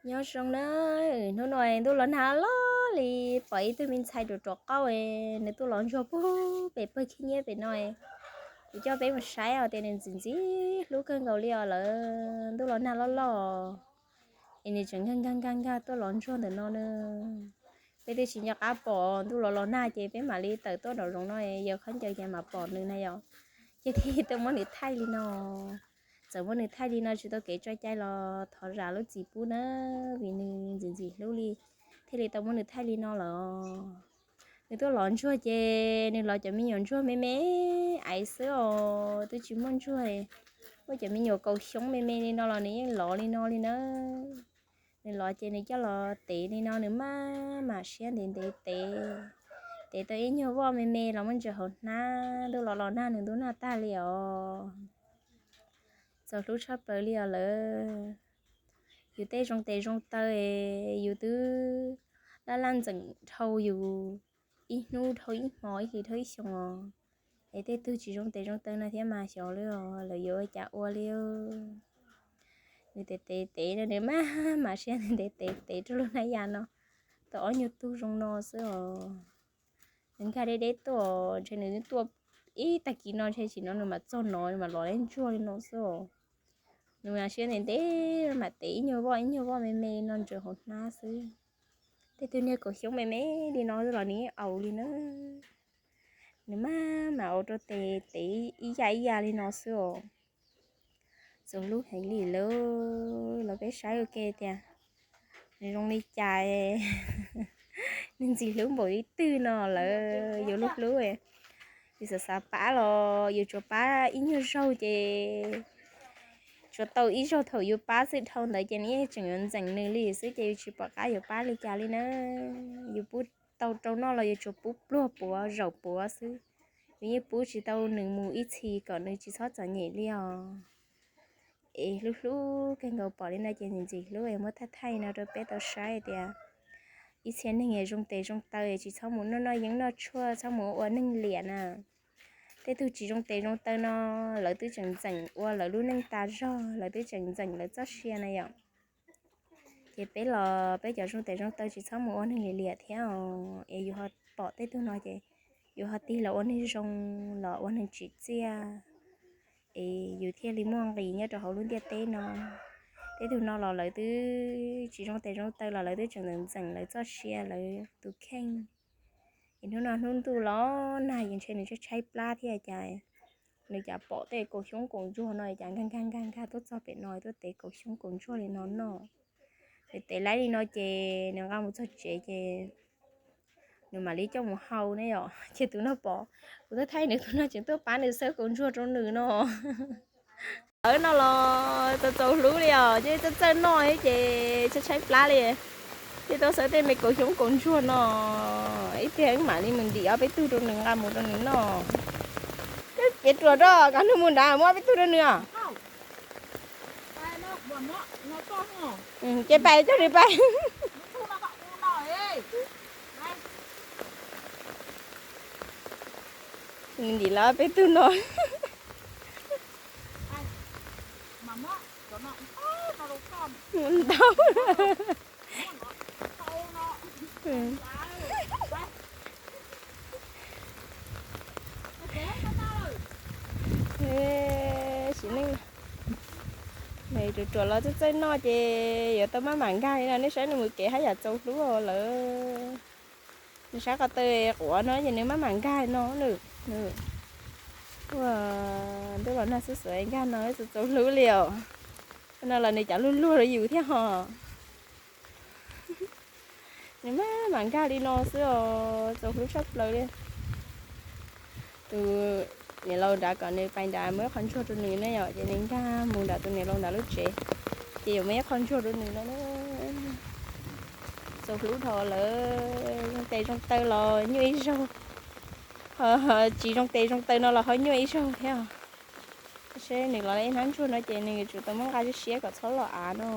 Nyob zoo na, hnub no ntuj los nag loj li, pom ib tug me ntxhais ruam ruam qauj, nws tuaj lov ntsuag puag pem pawg khib nyiab pem no. Kuv coj peb mus saib os, tias nws ntxim ntxim hlub kawg nkaus li os lawm. Ntuj los nag loj loj es nws tseem nkag nkag nkag nkag tuaj lov ntsuag ntawm no na. Peb twb tsis nco qab pom, ntuj los los nag ces peb mam li tawm tuaj nraum zoov no, yawm khaub ncaws ces mam pom nws na yom. Ces thiaj tuaj muab nws thaij li no. Txawm muab nws thaij li no tsis tau kev tso cai los thov zam lub txim pub na, vim nws ntxim ntxim hlub li thiaj li tau muab nws thaij li no lawm. Nws tuaj lov ntsuag ces nws lov cov me nyuam ntsuag me me aiv xwb os, twb tsis muaj ntsuag. Muaj cov me nyuam kaus xyoob me me li no los nws yeej lov li no li na. Nws lov ces nws coj los tev li no, nws maj mam siab ntev ntev tev. Tev tau ib nyuag voj me me los muab ntsaws hauv hnab, ntuj los los nag, nws ntuj nag tag li os. Txaus hlub tshaj plaws li os lawm. Yus tej zoo tes zoo taw es yus twb laj laj ntxeem dhau yus ib hnub dhau ib hmo, ib hlis dhau ib xyoo os. Es tej tug tsis zoo tes zoo taw no thiab mas xyov li os, lawv yuav ua cas ua li. Nws tev tev tev no nws maj mam siab ntev ntev tev rau lub hnab ya no tau ob nyuag tug zoo no xwb os. Nws nkag deb deb tuaj, ntshe nws tuaj ib tag kis no ntshe tsis no nws mam txog no, nws mam los lov ntsuag li no xwb os. Nws mas siab ntev ntev mam tev ib nyuag voj ib nyuag voj me me no ntsaws hauv hnab xwb. Tej tug niag kaus xyoob me me li no los nws yeej aus li na. Nws maj mam ua rau tes tev ib yam ib yam li no xwb os. Txaus hlub heev li lawm, los peb saib ua ke tias nws zoo li cas, nws ntxim hlub npaum li twg no lawm. Yus lub hlub, yus xav xav pab los yus tsuas pab ib nyuag zaug ces tsuas tau ib zaug thaum yus pab xwb, dhau ntawd ces nws yeej tseem yuav ntxeem nws li xwb ces yus tsis pom qab yuav pab li cas li na. Yus pub tau rau noj los yus tsuas pub pluag puav zaum puav xwb, yus yeej pub tsis tau nws mus ib txhis kom nws tsis txhob txom nyem li os. Es hlub hlub kawg nkaus, pom li no ces ntxim ntxim hlub es muab thaij thaij no rau peb tau saib tias ib txhia neeg zoo tes zoo taw tsis txhob mus noj noj yeeb noj tshuaj, txhob mus ua neeg liam na. Tej tug tsis zoo tes zoo taw no lawv twb tseem ntxeem ua lawv lub neej tas zog, lawv twb tseem ntxeem lawv txoj sia na yom. Ces peb los peb cov zoo tes zoo taw tsis txhob mus ua neeg liam liam thiab os. Es yus ho pom tej tug no ces yus ho tig los ua neeg zoo, los ua neeg tsim txiaj, es yus thiaj li muaj nqis nyob rau hauv lub ntiaj teb no. Tej tug no los lawv twb tsis zoo tes zoo taw los lawv twb tseem ntxeem ntxeem lawv txoj sia lawv tus kheej. Es hnub no hnub ntuj los nag ces ntshe nws tshaib tshaib plab thiab cas, nws cas pom tej kaus xyoob kaus ntsuag no cas nkag nkag nkag nkag tuaj txog pem no tuaj tev kaus xyoob kaus ntsuag li no noj. Nws tev laib li no ces nws nqa mus txog tsev ces nws mam li coj mus hau ne yom. Ces tus no pom kuv tuaj thaij nws, tus no tseem tuaj pab nws xawb kaus ntsuag rau nws no. Lawv no los txaus txaus hlub li os, ces txawj txawj noj thiab ces tshaib tshaib plab li. Ces tuaj xawb tej me kaus xyoob kaus ntsuag no, ib pliag wb mam li mus ntim ob peb tug rau nws nqa mus rau nws noj. Ces ruam rau kom nws mus nrad muab ob peb tug rau nws os. Ces pais coj nws pais. Nws ntim lawv ob peb tug no. Ntau. Sim neej, ruam ruam los txawj txawj noj ces yuav tau maj mam nkag li no. Nej saib nws mus kev haj yam txaus hlub lawm. Nws sab ko taw quav no ces nws maj mam nkag no. Ua, ntuj los nag xub xuav nkag no txaus hlub li os. No los nws cov luag luag rau yus thiab ho. Nws maj mam nkag li no xwb os, txaus hlub tshaj plaws li. Tus niam laus nrad kom nws pais nrad muab ib qho ntsuag rau nws ne yom, ces nws nkag mus nrad tus niam laus nrad lub tsev, ces yuav muab ib qho ntsuag rau nws no. Txaus hlub dhau lawm, zoo tes zoo taw los nyuaj ib zaug, tsis zoo tes zoo taw no los ho nyuaj ib zaug thiab. Seb nws los ib hnab ntsuag no ces nws yuav tsum tau muab nqa siab siab kom txhob los av no.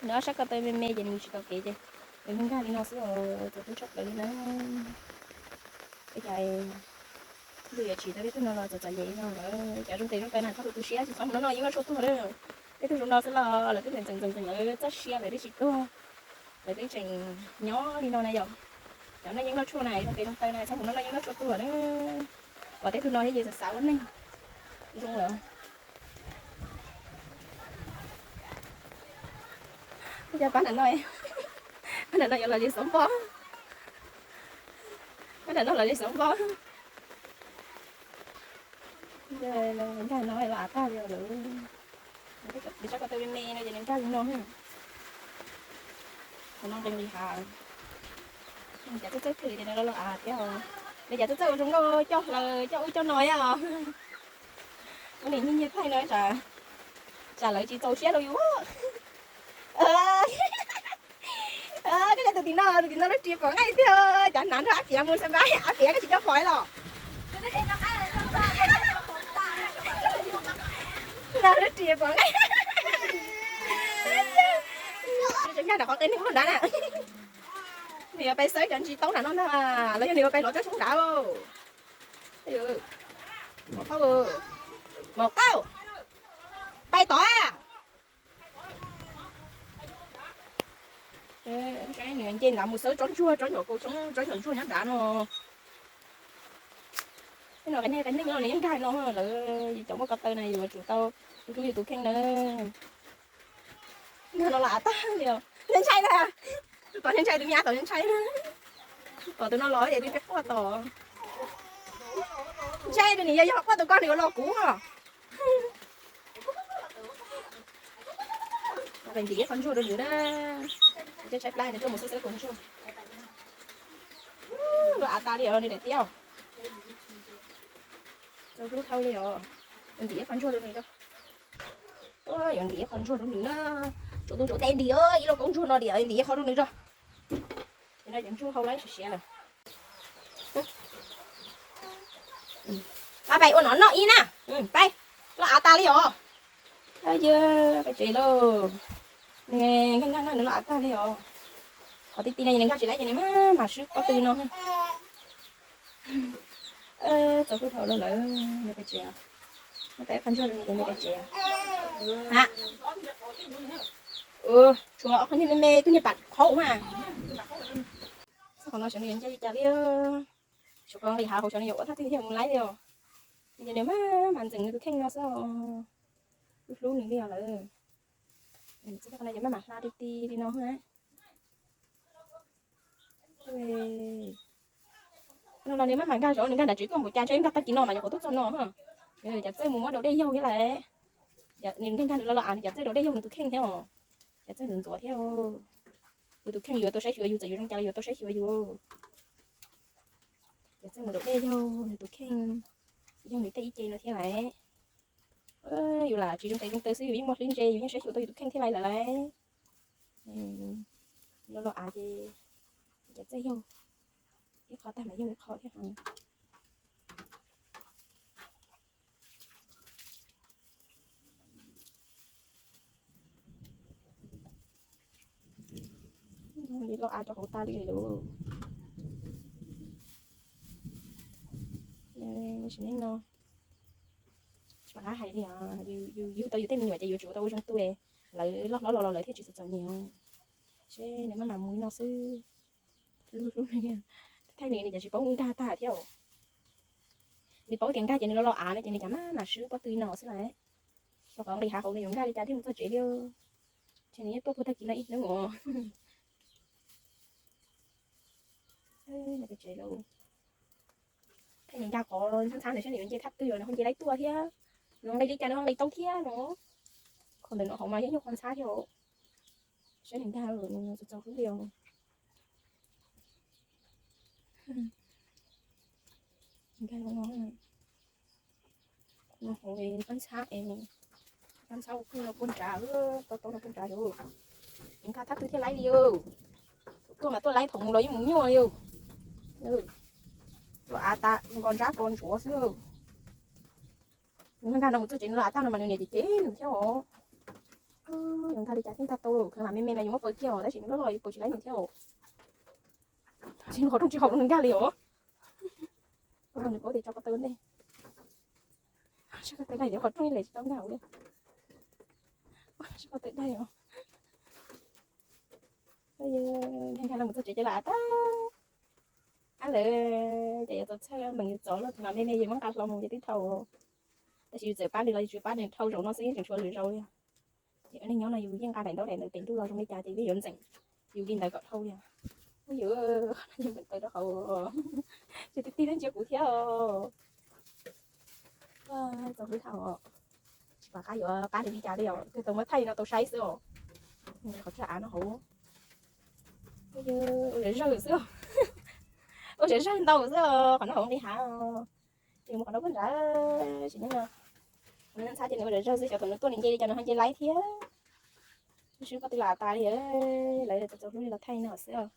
Nws ob sab ko taw me me ces nws tsis tau kev ces nws nkag li no xwb, txaus hlub tshaj plaws li na. Ua cas ntuj yuav tsim tau peb tug no los txom txom nyem li no lawm. Cov zoo tes zoo taw na txhob tu siab, tsis txhob mus noj noj yeeb noj tshuaj tuag lawm. Peb tuaj zoo no xwb los lawv twb ntxeev ntxeev ntxeev lawv txoj sia lawv twb tsis tuag, lawv twb tseem nyob li no na yom. Cov noj yeeb noj tshuaj na, zoo tes zoo taw na, txhob mus noj noj yeeb noj tshuaj tuag na. Pom tej tug no thiab ces xav xav ua neeg zoo lawm. Cov pab nram no, pab nram no yuav los li xov npo, pab nram no los li xov npo. Nkag no los av tag li lawm. Nws sab ko taw me me no ces nws nkag li no. Qhov no nqis nqis hav. Cas txawj txawj khwm ces nws los los av thiab. Nws cas txawj txawj ua zoo nkauj coj hlaws coj ub coj no thiab os. Ua niam nyiag nyiag thaij no tsam lawv tsis txaus siab rau yus. Koj cov tus tim no, tus tim no lub ris pom nqaij tiag, cov hnav nrog ab piav mus xab npab, ab piav koj tsis coj pom los. Nrog lub ris pom nqaij. Nkag nram qhov qe neeg nrad na. Nws yuav pais xawb cov ntsis taub nram no ntag, los yog nws yuav pais lov tsob tshoob nrad. Maum qauj, maum qauj, pais tod. Nws nce nrad mus xawb tsob ntsuag, tsob nyuam kaus tshoob, tsob nyuam ntsuag nyob nrad no. Tej no qias neeg qias neeg no nws yeej nkag no, lawv cov muaj ko taw na yuav tsum tau hlub yus tus kheej na. Nkag no los av tag li os. Ntshai ntshai na, tus tod ntshai ntshai, tus me nyuam tod ntshai ntshai na. Pom tus no los ces tus peb quaj tod. Ntshai tus nws yog yog quaj tus ko nws yuav los kuv os. Ntim ib qho ntsuag rau nws na. Tshaib tshaib plab nws tuaj mus xawb xawb kaus ntsuag. Los av tas li os nws daim tiab. Txaus hlub dhau li os. Yuav ntim ib qho ntsuag rau nws. Yuav ntim ib qho ntsuag rau nws na. Tsuav tus tsuav tes ntim ib lub kaub ntsuag no tias ntim ib qho rau nws tso. Ces no ces ntsuag hau lawm siav siav lawm. Pab pais ua nov noj ib na. Pais, los av tas li os. Yog pais tsev lauj. Nws nkag nkag nws los av tag li os. Qhov ti ti no nws nkag tsis laib ces nws mam mam swb pob tw no. Txaus hlub dhau lawm, nws pais tsev. Muab tau ib qho ntsuag rau nws ces nws pais tsev. Ha, tshuav ob qho niag me me tug niag pam qhaub mas. Xyov qhov no xyov nws yuav nce li cas li. Xyov qhov nqis hav hauv xyov nws yuav ua thaj twg thiaj mus laib li os. Ces nws maj mam ntxeev nws tus kheej no xwb os. Hlub hlub nws li os lawm. Txij qhov no ces maj mam hla ti ti li no xwb na. No los nws maj mam nkag zov, nws nkag nram tsev tuaj npaum cas ntshe nkag tag kis no mas nyuam qhuav tuaj txog no. Cas txawj mus muab daus dej yaug thiab lawm. Nws nkag nkag nws los los av nws cas txawj daus dej yaug nws tus kheej thiab os. Cas txawj ntxuav ntxuav thiab. Yus tus kheej yuav tau saib xyuas yus, txawm yuav zoo cas los yuav tau saib xyuas yus. Cas txawj mus daus dej yaug nws tus kheej, yaug nws tej ib ce no thiab lawm. Yus lam tsis zoo tes zoo taw xwb yus yeej muaj hlwb ntse, yus yeej saib xyuas tau yus tus kheej thiaj li lawm lauj. Los los av ces cas txawj yaug ib qho tag mam yaug ib qho thiab. Li los av rau hauv tas li lawm. Sim neej no tsis pom qab hais li os, yus yug tau yus tej me nyuam ces yuav tsum tau ua zoo tu, lawv loj hlob los los lawv thiaj tsis txom txom nyem. Seb nws maj mam mus li no xwb. Hlub hlub, thaij nws nws cas tsis paub nkag tag thiab. Nws paub tias nkag ces nws los los av no ces nws cas maj mam swb pob tw no xwb lawm. Xyov qhov nqis hav hauv nws yuav nkag li cas thiaj mus txog tsev li. Ces nws yeej tuaj puag tag kis no ib hnub os. Thaij nws nkag qhov ntxhab ntxhab ntawd saib nws yuav nce thaj twg, nws ho nce laib tuaj thiab. Nws nqis li cas nws ho nqis tau thiab no. Qhov ntawm no hauv mas yeej yog qhov ntxhab thiab. Saib nws nkag txaus txaus hlub li os. Nkag no, no hauv qab ntxhab es, qab ntxhab ua khwj no puag nrad, tau tau no puag nrad yom. Nkag thaj twg thiaj laib li os. Tuaj mas tuaj laib, thaum mus los yeej mus nyuaj li os. Tuaj av tas nkos ntsab kos ntsuav xwb. Nws nkag no mus txog tsev nws los av tag no mas nws niam cem cem nws thiab os. Yus nkag li cas thiaj nkag tau, khwv mas me me mas yus muab paws kiag os, tab sis nws loj loj yus paws tsis laib nws thiab os. Tsis qhov rooj tsis haum rau nws nkag li os. Nws paub tias tso ko taw ntej, tso ko taw ntej qhov rooj ib leeg tsis tau nkag li. Tsis pom twm daig os. Nkag los mus txog tsev ces lam tag. Ab lawv ces yuav txaus txhawj, npeem yuav txov luaj tus no me me yus muab nqa hlo mus ces twb dhau. Tab sis yus txawm pab li los yus tsis pab nws dhau zaum no xwb yeej tseem tshuav lwm zaus li. Ces ua neej nyob no yus yeej nqa daim ntaub daim ntawd pem ntuj los zoo li cas ces peb yuav ntxeem yus li ntawd kom dhau li. Ua yus, npeem tawm rau hauv, tsis tig tig thiab ntsia kuv thiab os. Txaus hlwb dhau, tsis pom qab yuav pab nws li cas li os, twb tau muab thaij no tau saib xwb os. Qhov tsag av no hauv, ua zawg zawg xwb, ua zawg zawg ntau xwb os, qhov no hauv nqis hav. Ces mus qhov no puag nrad, sim neej no, qhov no ntxhab ces nws ua zawg zawg xwb, xyov thaum nws tuaj nws nce li cas nws ho nce laib thiab. Sib pab twb lam tas li, lawv txaus hlub li los thaij no xwb.